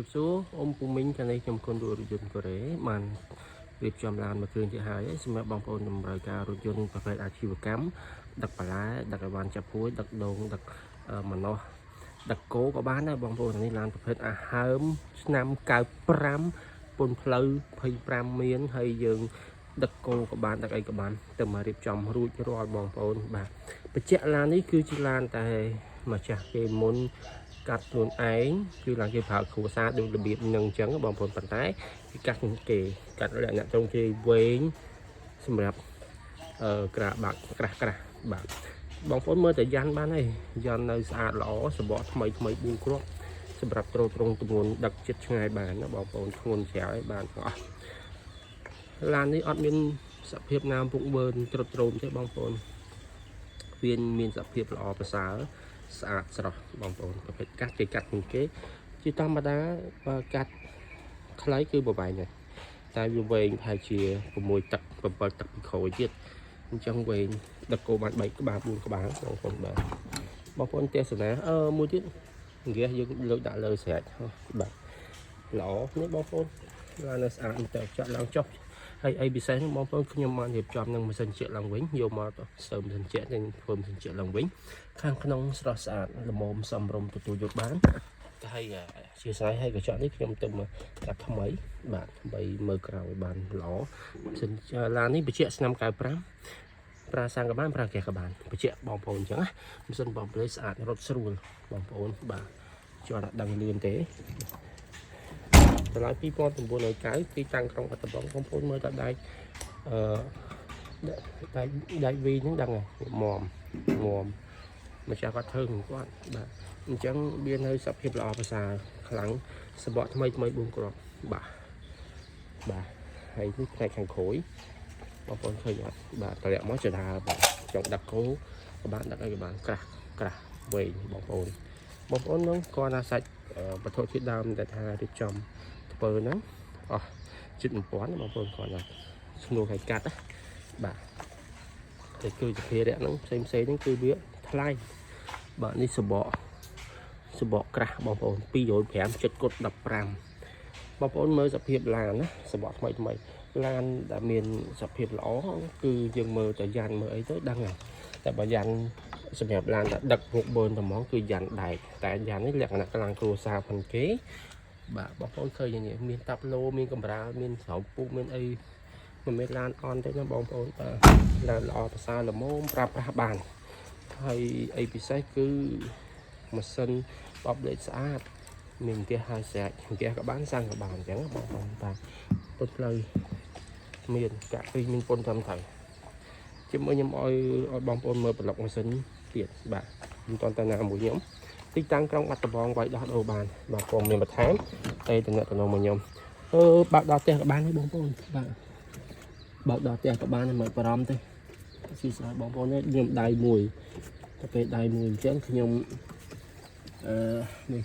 ជម្រាបសួរអ៊ំពូមីងកាលនេះខ្ញុំគុណលក់រថយន្តកូរ៉េបានរៀបចំឡានមកគ្រឿងជាហើយសម្រាប់បងប្អូនតម្រូវការរថយន្តប្រភេទអាជីវកម្មដឹកបន្លែដឹកអីវ៉ាន់ចាប់ហួយដឹកដូងដឹកម្នាស់ដឹកគោក៏បានដែរបងប្អូននេះឡានប្រភេទអាហើមឆ្នាំ95ពុនផ្លូវ25មានហើយយើងដឹកគោក៏បានដឹកអីក៏បានទៅមករៀបចំរួចរាល់បងប្អូនបាទបញ្ជាក់ឡាននេះគឺជាឡានតែម្ចាស់គេមុន កាត់ខ្លួនឯងគឺឡើងគេប្រើគ្រួសារដូចរបៀបនឹងអញ្ចឹងបងប្អូនប៉ុន្តែគេកាត់គេកាត់លក្ខណៈត្រង់គេវែងសម្រាប់អឺក្រាបាក់ក្រាស់ក្រាស់បាទបងប្អូនមើលតែយ៉ាន់បានហើយយ៉ាន់នៅស្អាតល្អសបកថ្មីថ្មី4គ្រាប់សម្រាប់ទ្រទ្រង់ទម្ងន់ដឹកចិត្តឆ្ងាយបានណាបងប្អូនធ្ងន់ស្រាលឲ្យបានទាំងអស់ឡាននេះអត់មានសភាពណាពុកវើត្រុតត្រោមទេបងប្អូនវាមានសភាពល្អប្រសើរ ស្អាតស្រស់បងប្អូនប្រភេទកាត់គេកាត់ជាងគេជាធម្មតាបើកាត់ខ្លីគឺប្រវែងហើយតែវាវែងប្រហែលជា6ទឹក7ទឹកពីក្រោយទៀតអញ្ចឹងវែងដឹកគោបាន3ក្បាល4ក្បាលបងប្អូនបាទបងប្អូនទេសនាអឺមួយទៀតហ្គាសយើងលើកដាក់លើស្រែចបាទល្អនេះបងប្អូនឡាននៅស្អាតតែចាក់ឡើងចុះហើយអីពិសេសហ្នឹងបងប្អូនខ្ញុំបានរៀបចំនឹងម៉ាស៊ីនជែកឡើងវិញយកមកសើម៉ាស៊ីនជែកនិងធ្វើម៉ាស៊ីនជែកឡើងវិញ ខាងក្នុងស្រស់ស្អាតល្មមសមរម្យទទួលយកបានតែហើយជាស្រ័យហើយកញ្ចក់នេះខ្ញុំទៅមកកាត់ថ្មីបាទដើម្បីមើលក្រៅឲ្យបានល្អសិនឡាននេះបញ្ជាក់ឆ្នាំ95ប្រើសាំងក៏បានប្រើហ្គាសក៏បានបញ្ជាក់បងប្អូនអញ្ចឹងណាម៉ាស៊ីនបងប្អូនស្អាតរត់ស្រួលបងប្អូនបាទជាប់ដឹងលឿនទេតម្លៃ2990ទីតាំងក្រុងបាត់ដំបងបងប្អូនមើលតែដែកអឺដែកដែកវីហ្នឹងដឹងហើយមមមម ម្ចាស់គាត់ធ្វើของគាត់បាទអញ្ចឹងវានៅសភាពល្អប្រសើរខ្លាំងសបកថ្មីថ្មី4គ្រាប់បាទបាទហើយនេះផ្នែកខាងក្រោយបងប្អូនឃើញអត់បាទតម្លាក់មកចដាបាទចង់ដឹកគោក៏បានដឹកអីក៏បានក្រាស់ក្រាស់វែងបងប្អូនបងប្អូននឹងគាត់ណាសាច់វត្ថុធាតុដើមដែលថារៀបចំធ្វើហ្នឹងអស់ជិត1000បងប្អូនគាត់ណាឈ្នួលឲ្យកាត់ណាបាទតែគឺសភារៈហ្នឹងផ្សេងផ្សេងហ្នឹងគឺវាថ្លៃ បាទនេះសបកសបកក្រាស់បងប្អូន205ចិត្តគុត15បងប្អូនមើលសភាពឡានណាសបកថ្មីថ្មីឡានដែលមានសភាពល្អគឺយើងមើលតែយ៉ាន់មើលអីទៅដឹងហើយតែបើយ៉ាន់សម្រាប់ឡានដែលដឹកពុកបឺនត្មងគឺយ៉ាន់ដែកតែយ៉ាន់នេះលក្ខណៈកម្លាំងគ្រួសារផងគេបាទបងប្អូនឃើញយ៉ាងនេះមានតាប់ឡូមានកម្រាលមានស្រោមពូកមានអីមិនមែនឡានអន់ទេណាបងប្អូនបាទឡានល្អប្រសើរល្មមប្រើប្រាស់បាន ហើយអីពិសេសគឺម៉ាស៊ីនបបលេខស្អាតមានផ្ទះហើយស្រេចផ្ទះក៏បានសាំងក៏បានអញ្ចឹងបងប្អូនបាទពុតផ្លូវមានកាក់ពីមានពុនត្រឹមត្រូវជាមួយខ្ញុំឲ្យឲ្យបងប្អូនមើលប្លុកម៉ាស៊ីនទៀតបាទមិនតន់តែណាមួយខ្ញុំទីតាំងក្រុងបាត់ដំបងវាយដោះដូរបានបាទព័ត៌មានបន្ថែមតែតំណតំណងមកខ្ញុំអឺបើកដល់ផ្ទះក៏បានដែរបងប្អូនបាទបើកដល់ផ្ទះក៏បានដែរមិនបារម្ភទេស៊ីស្រាយបងប្អូននេះខ្ញុំដៃមួយ ទៅពេលដៃមួយអញ្ចឹងខ្ញុំអឺនេះ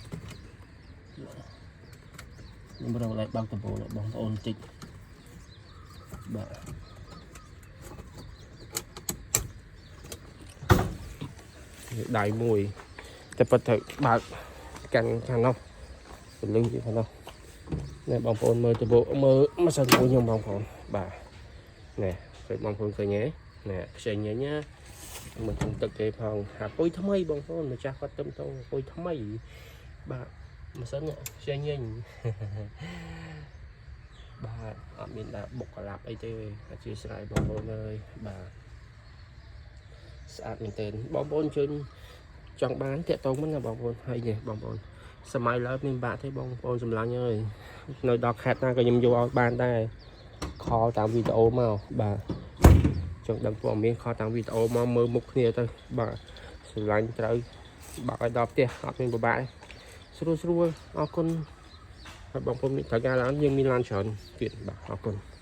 ខ្ញុំរកដៃបើកដំបូលបងប្អូនតិចបាទនេះដៃមួយតែប៉ុតត្រូវបើកកាន់ខាងនោះពលឹងទីខាងនោះនេះបងប្អូនមើលដំបូលមើលម៉ាស៊ីនមួយខ្ញុំបងប្អូនបាទនេះឃើញបងប្អូនឃើញទេនេះខ្ចីញញណា មិនក្នុងទឹកគេផងហាពុយថ្មីបងប្អូនម្ចាស់គាត់ទឹមទៅពុយថ្មីបាទម៉ាស៊ីនខ្ចីញញបាទអត់មានដាក់បុកកឡាប់អីទេអធិស្ឋានបងប្អូនអើយបាទស្អាតមែនទែនបងប្អូនជើញចង់បានតាក់តងមិនណាបងប្អូនហើយនេះបងប្អូនសម័យឡើយមានបាក់ទេបងប្អូនសម្លាញ់អើយនៅដល់ខេត្តណាក៏ខ្ញុំយកឲ្យបានដែរខលតាមវីដេអូមកបាទ ចង់ដឹងព័ត៌មានខលតាមវីដេអូមកមើលមុខគ្នាទៅបាទស្រឡាញ់ត្រូវបាក់ឲ្យដល់ផ្ទះអត់មានពិបាកទេស្រួលស្រួលអរគុណហើយបងប្អូនមានត្រូវការឡានយើងមានឡានច្រើនទៀតបាទអរគុណ។